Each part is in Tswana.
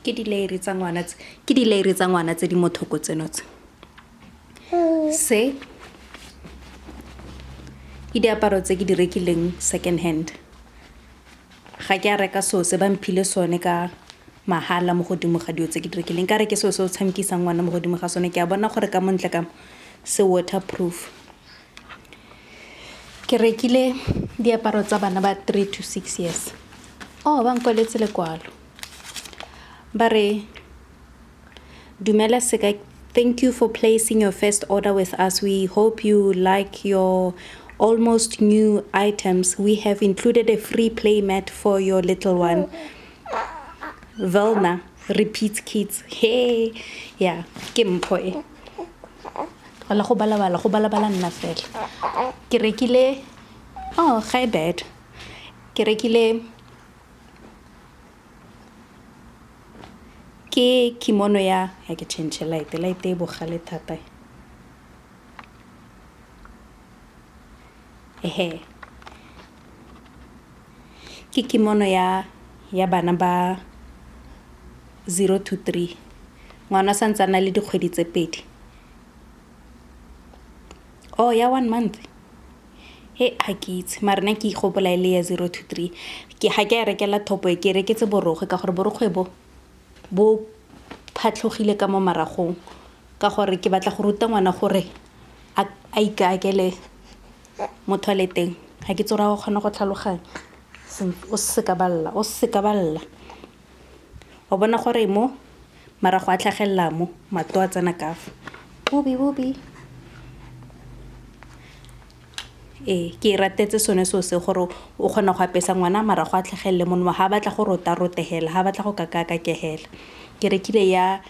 Ke dileiri tsa ngwana tse, ke dileiri tsa ngwana tse di mo thoko tseno tse. Se ke diaparo tse ke di rekileng second hand. Ga ke a reka seo se ba mphile sone ka mahala mo godimo ga dilo tse ke di rekileng. Ka re ke seo se o tshamekisang ngwana mo godimo ga sone. Ke a bona gore ka montle ka mo se waterproof. Ke rekile diaparo tsa bana ba 3 to 6 years. Oh, ba nkwaletse lekwalo. Ba re, "Dumela Seka, thank you for placing your first order with us. We hope you like your almost new items. We have included a free play mat for your little one. Velna, repeat kids." Hey, yeah, ke mpho e. Tlogela go balabala, go balabala nna fela. Ke rekile, oh, ga e bad. Ke rekile ke kimono ya ke change light, light e bogale thata. Ehe. Ke kimono ya bana ba 0 to 3. Ngwana sa ntse a na le dikgwedi tse pedi. Oh, ya 1 month. He, ga ke itse, mara nna ke igopola e le ya 0 to 3. Ke ga ke a rekela thopo e, ke reketse borokgwe ka gore borokgwe bo bo phatlhogile ka mo maragong, ka gore ke batla go ruta ngwana gore a ikaakele mo toileteng. Ga ke tsore go kgona go tlhaloganya. O seka balla, o seka balla. Wa bona gore mo marago a tlhagelela mo, mato a tsena ka fa. Bobi bobi. Ee, ke e ratetse sone seo se gore o kgona go apesa ngwana marago a tlhagelele mono, ha batla go rota rotegela, ha batla go kaka kakegela. Ke rekile ya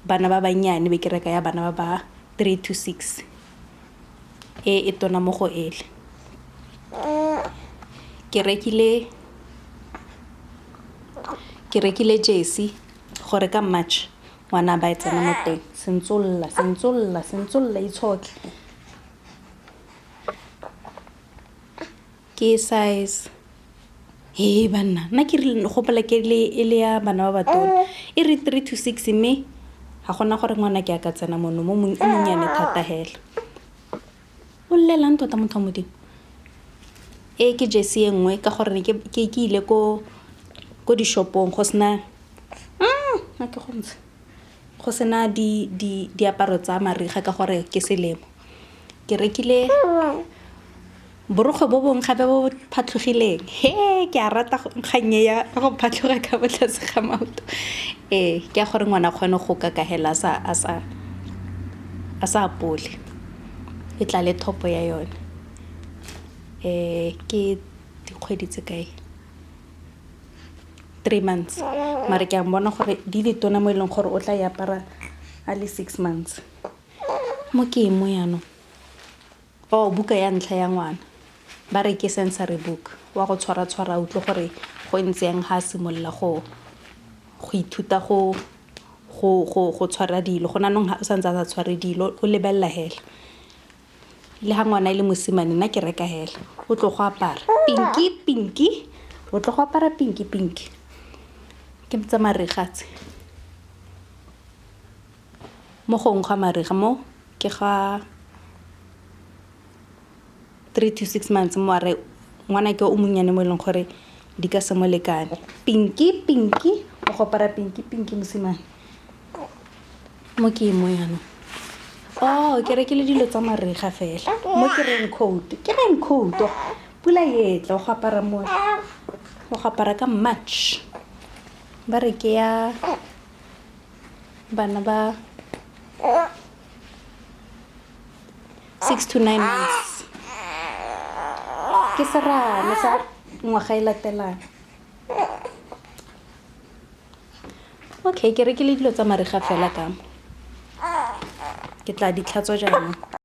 bana ba bannyane, be ke reka ya bana ba ba 3 to 6. E e tona mo go ele. Ke rekile jersey gore ka March ngwana ba e tsena mo teng. Sentsolla, sentsolla, sentsolla, itshoke. Ke size, he banna, nna ke rile gopola ke le e le ya bana ba batona. E re 3 to 6, mme ga gona gore ngwana ke a ka tsena mono mo o monnyane thata hela. O llelang tota, motho wa Modimo. E ke jersey e nngwe ka gore ne ke ile ko di-shopong go sena a ke go ntshe go sena di di diaparo tsa mariga ka gore ke selemo. Ke rekile borokgwe bo bongwe gape bo bo phatlhogileng. He, ke a rata kgannye ya go phatlhoga ka bo tlase ga maoto. Ee, ke ya gore ngwana a kgone go kakahela a sa apole. E tla le thopo ya yone. Ke dikgwedi tse kae? 3 months. Mare ke a bona gore di le tona mo e leng gore o tla e apara a le 6 months. Mo ke eng mo yaanong? Oh, buka ya ntlha ya ngwana. Ba re ke sensory book, wa go tshwara-tshwara, a utlwe gore go ntse yang ha a simolola go ithuta go tshwara dilo. Go nanong o santse a sa tshware dilo, o lebelela hela. Le ha ngwana e le mosimane, nna ke reka hela. O tlo go apara pinky pinky, o tlo go apara pinky pinky. Ke tsa mariga tse. Mo gongwe ga mariga mo ke ga 3 to 6 months, mare ngwana ke o monnyane mo e leng gore di ka se mo lekane. Pinky pinky, o go apara pinky pinky mosimane. Mo ke eng mo yaanong? Oh, ke rekile dilo tsa mariga fela. Mo ke raincoat, ke raincoat. Pula e tla, o go apara mo. O go apara ka March. Ba re ke ya bana ba 6 to 9 months. Ke serame sa ngwaga e latelang. Okay, ke rekile dilo tsa mariga fela ka mo. Ke tla di tlhatswa jaanong.